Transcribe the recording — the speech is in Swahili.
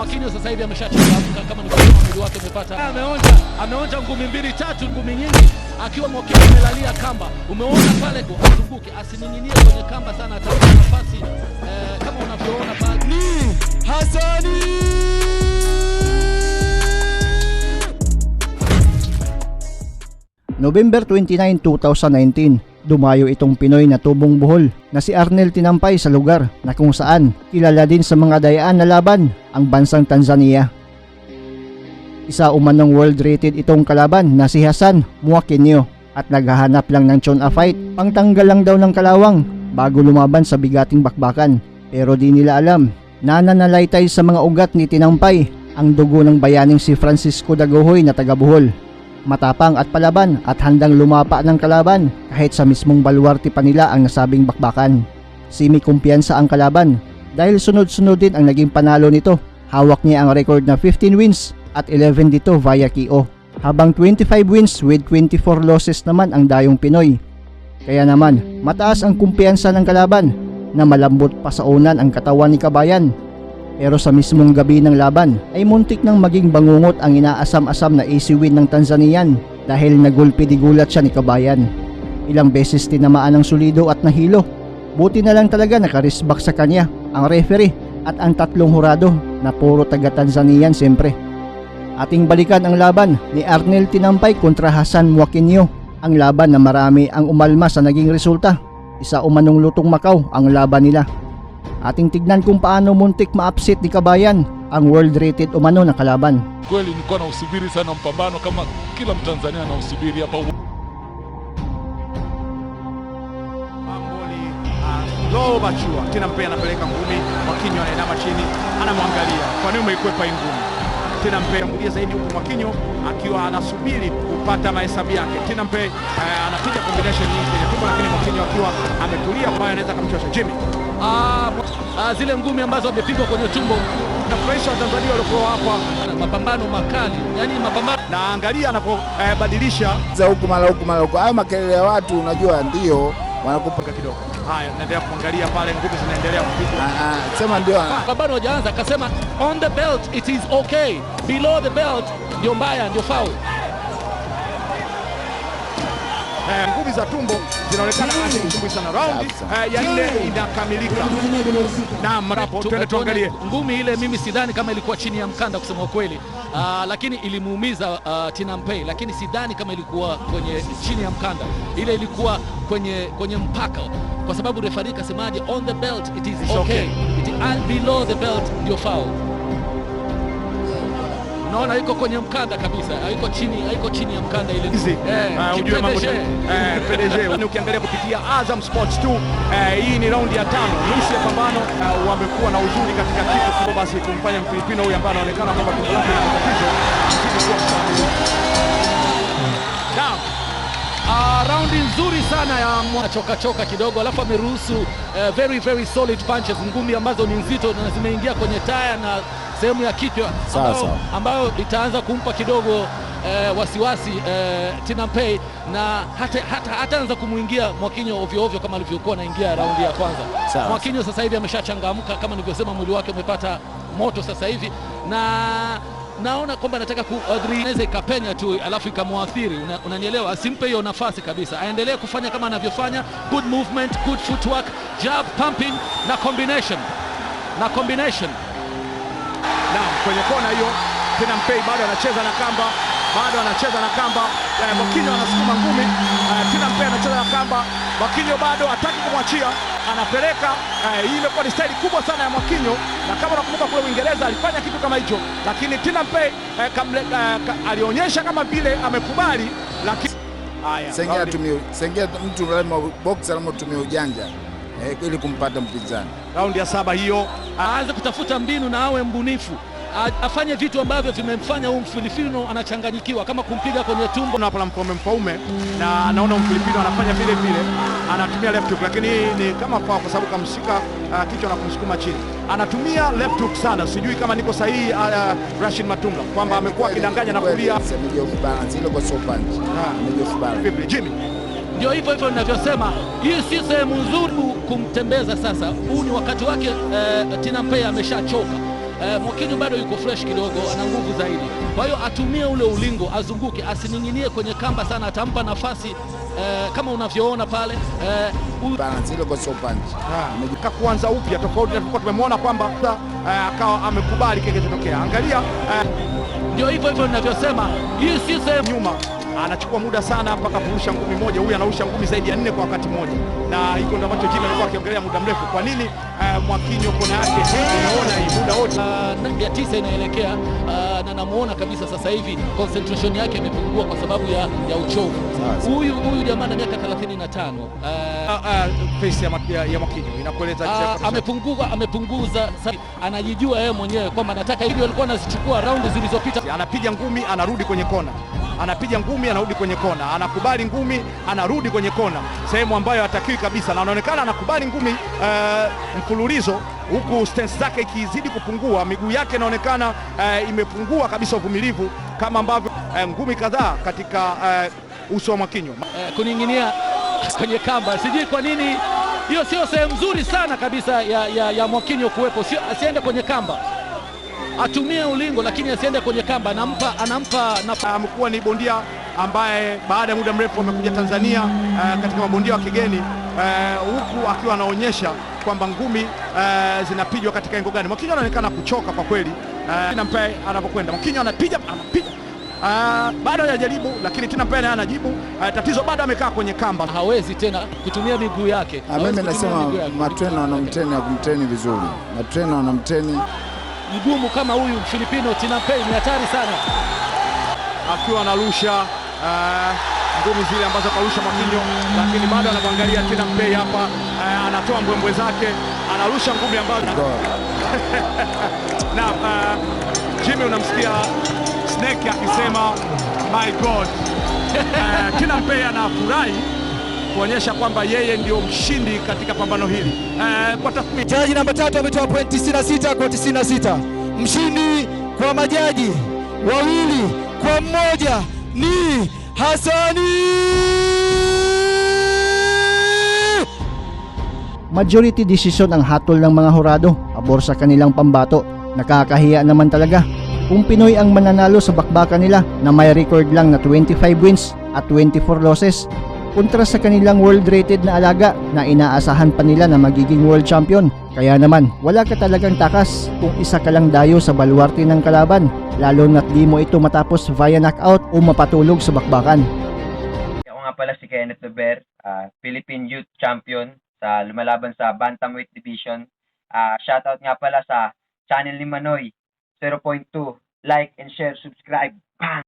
Mwakinyo sasa hivi ameshachangamka, kama nilivyosema, mwili wake umepata, ameonja ngumi mbili tatu, ngumi nyingi, akiwa Mwakinyo amelalia kamba. Umeona pale, azunguke, asining'inie kwenye kamba sana, atapata nafasi kama unavyoona pale. Ni Hasani. November 29, 2019, dumayo itong Pinoy na tubong Bohol na si Arnel Tinampay sa lugar na kung saan kilala din sa mga dayaan na laban ang bansang Tanzania. Isa umanong world-rated itong kalaban na si Hassan Mwakinyo at naghahanap lang ng tune-up fight, pangtanggal lang daw ng kalawang bago lumaban sa bigating bakbakan. Pero di nila alam na nanalaytay sa mga ugat ni Tinampay ang dugo ng bayaning si Francisco Dagohoy na taga Bohol. Matapang at palaban at handang lumapa ng kalaban kahit sa mismong baluarte pa nila ang nasabing bakbakan. Semi kumpiyansa ang kalaban dahil sunod-sunod din ang naging panalo nito. Hawak niya ang record na 15 wins at 11 dito via KO. Habang 25 wins with 24 losses naman ang dayong Pinoy. Kaya naman, mataas ang kumpiyansa ng kalaban na malambot pa sa unan ang katawan ni Kabayan. Pero sa mismong gabi ng laban ay muntik nang maging bangungot ang inaasam-asam na easy win ng Tanzanian dahil nagulpi di gulat siya ni Kabayan. Ilang beses tinamaan ng solido at nahilo. Buti na lang talaga nakaresbak sa kanya ang referee at ang tatlong hurado na puro taga Tanzanian siyempre. Ating balikan ang laban ni Arnel Tinampay kontra Hassan Mwakinyo. Ang laban na marami ang umalma sa naging resulta. Isa umanong lutong Macau ang laban nila. Ating tignan kung paano muntik ma-upset ni Kabayan ang world-rated umano na kalaban. Kweli nilikuwa nausubiri sana mpambano kama kila Mtanzania anausubiri hapa. Mamboli low machua Tinampei anapeleka ngumi, Mwakinyo anainama chini, anamwangalia, kwa nini umeikwepa hii ngumi? Tinampei ambulia zaidi huku Mwakinyo akiwa anasubiri kupata mahesabu yake. Tinampei anapiga combination nyingi kwenye tumbo, lakini Mwakinyo akiwa ametulia, ambayo anaweza kumchosha Jimmy. Zile ngumi ambazo amepigwa kwenye tumbo, Nafurahisha Watanzania waliokuwa hapa mapambano makali, yani mapambano na angalia anapobadilisha za huku mara huku mara huku, hayo makelele ya watu unajua, ndio wanakupa kidogo. Haya, naendelea kuangalia pale, ngumi zinaendelea kupigwa. Ah, ah, sema ndio mapambano hajaanza, akasema on the belt it is okay, below the belt ndio mbaya, ndio foul. Ngumi za tumbo zinaonekana azimsumbui sana. Raundi ya nne inakamilika. Naam, hapo twende tuangalie ngumi ile. Mimi sidhani kama ilikuwa chini ya mkanda kusema ukweli, lakini ilimuumiza Tinampei, lakini sidhani kama ilikuwa kwenye chini ya mkanda, ile ilikuwa kwenye mpaka, kwa sababu referee kasemaje, on the belt it is It's okay, okay. It, and below the belt ndio foul. Unaona iko kwenye mkanda kabisa, haiko chini ya mkanda ile. Hizi ujue mambo PDG. PDG ukiangalia kupitia Azam Sports 2, hii ni raundi ya tano, nusu ya pambano. Wamekuwa na uzuri katika kitu kubwa, basi kumfanya Mfilipino huyu ambaye anaonekana kwamba tumbo lake lina matatizo azidi kuwa mstahimilivu. Naam. Raundi nzuri sana ya choka choka kidogo, alafu ameruhusu very very solid punches, ngumi ambazo ni nzito na zimeingia kwenye taya na sehemu ya kichwa Sawa, ambayo, sawa. ambayo itaanza kumpa kidogo wasiwasi Tinampei na hataanza kumwingia Mwakinyo ovyo ovyo kama alivyokuwa anaingia raundi ya kwanza. Sawa. Mwakinyo sasa hivi ameshachangamka kama nilivyosema, mwili wake umepata moto sasa hivi na naona kwamba anataka kuinaweza ikapenya tu alafu ikamwathiri, unanielewa? Asimpe hiyo nafasi kabisa, aendelee kufanya kama anavyofanya, good movement, good footwork, jab pumping na combination na combination. Naam, kwenye kona hiyo Tinampei bado anacheza na kamba, bado anacheza na kamba. Mwakinyo anasukuma ngumi, Tinampei anacheza na kamba. Mwakinyo bado hataki kumwachia, anapeleka. Hii imekuwa ni staili kubwa sana ya Mwakinyo, na kama unakumbuka kule Uingereza alifanya kitu kama hicho, lakini Tinampei alionyesha kama vile amekubali, lakini haya Sengea tumie Sengea, mtu lazima boxer lazima utumie ujanja ili kumpata mpinzani. Raundi ya saba hiyo. Aanze kutafuta mbinu na awe mbunifu, afanye vitu ambavyo vimemfanya huyu Mfilipino anachanganyikiwa, kama kumpiga kwenye tumbo. Hapa la Mfaume Mfaume, na naona Mfilipino anafanya vile vile, anatumia left hook, lakini hii ni kama foul kwa sababu kamshika kichwa na kumsukuma chini. Anatumia left hook sana, sijui kama niko sahihi, Rashid Matunga, kwamba amekuwa akidanganya na kulia. Ameji off balance ile kwa so punch. Ameji off balance. Vipi Jimmy? Ndio hivyo hivyo ninavyosema, hii si sehemu nzuri kumtembeza sasa. Huu ni wakati wake. Tinampei ameshachoka. Mwakinyo bado yuko fresh kidogo, ana nguvu zaidi. Kwa hiyo atumie ule ulingo, azunguke, asining'inie kwenye kamba sana, atampa nafasi kama unavyoona pale huyu Balance ile kwa sio punch. Ka kuanza upya tofauti na tulikuwa tumemwona kwamba akawa amekubali kile kilichotokea. Angalia Ndio hivyo hivyo ninavyosema, hii si sehemu nyuma anachukua muda sana mpaka kurusha ngumi moja. Huyu anarusha ngumi zaidi ya nne kwa wakati mmoja, na hiko ndio ambacho Jimmy alikuwa akiongelea muda mrefu. Kwa nini Mwakinyo kona yake unaona hii muda wote ya 9 inaelekea na namuona kabisa sasa hivi concentration yake imepungua kwa sababu ya uchovu. Huyu jamaa na miaka 35 face ya Mwakinyo inakueleza jinsi ya amepunguza, anajijua yeye mwenyewe kwamba anataka hivi. Alikuwa anazichukua raundi zilizopita. Anapiga ngumi anarudi kwenye kona, anapiga ngumi anarudi kwenye kona, anakubali ngumi anarudi kwenye kona, sehemu ambayo hatakiwi kabisa, na anaonekana anakubali ngumi mfululizo, huku stance zake ikizidi kupungua, miguu yake inaonekana imepungua kabisa uvumilivu, kama ambavyo ngumi kadhaa katika uso wa Mwakinyo. Kuning'inia kwenye kamba, sijui kwa nini hiyo sio sehemu nzuri sana kabisa ya Mwakinyo kuwepo. Sio, asiende kwenye kamba, atumie ulingo, lakini asiende kwenye kamba, anampa nafasi. Amekuwa ni bondia ambaye baada ya muda mrefu amekuja Tanzania katika mabondia wa kigeni huku akiwa anaonyesha kwamba ngumi zinapigwa katika engo gani. Mwakinyo anaonekana kuchoka kwa kweli Tinampei anapokwenda. Mwakinyo anapiga anapiga bado hajajaribu, lakini Tinampei naye anajibu. Tatizo bado amekaa kwenye kamba. Hawezi tena kutumia miguu yake. Ah, Hawezi mimi kutumia nasema miguu yake. Matrena wanamtreni hakumtreni vizuri, matrena wanamtreni Mgumu kama huyu Filipino Tinampei ni hatari sana. Akiwa anarusha ngumi zile ambazo karusha Mwakinyo, lakini bado anamwangalia Tinampei hapa anatoa mbwembwe zake, anarusha ngumi ambazo na Jimmy, unamsikia Snake akisema my God. Tinampei anafurahi kuonyesha kwamba yeye ndio mshindi katika pambano hili kwa tathmini Jaji namba 3 ametoa pointi 96 kwa 96. Mshindi kwa majaji 2-1 ni Hasani. Majority decision ang hatol ng mga hurado pabor sa kanilang pambato. Nakakahiya naman talaga kung Pinoy ang mananalo sa bakbakan nila na may record lang na 25 wins at 24 losses kontra sa kanilang world-rated na alaga na inaasahan pa nila na magiging world champion. Kaya naman, wala ka talagang takas kung isa ka lang dayo sa baluarte ng kalaban, lalo na't di mo ito matapos via knockout o mapatulog sa bakbakan. Ako nga pala si Kenneth Luber, Philippine Youth Champion sa lumalaban sa Bantamweight Division. Shoutout nga pala sa channel ni Manoy 0.2. Like and share, subscribe. Bang!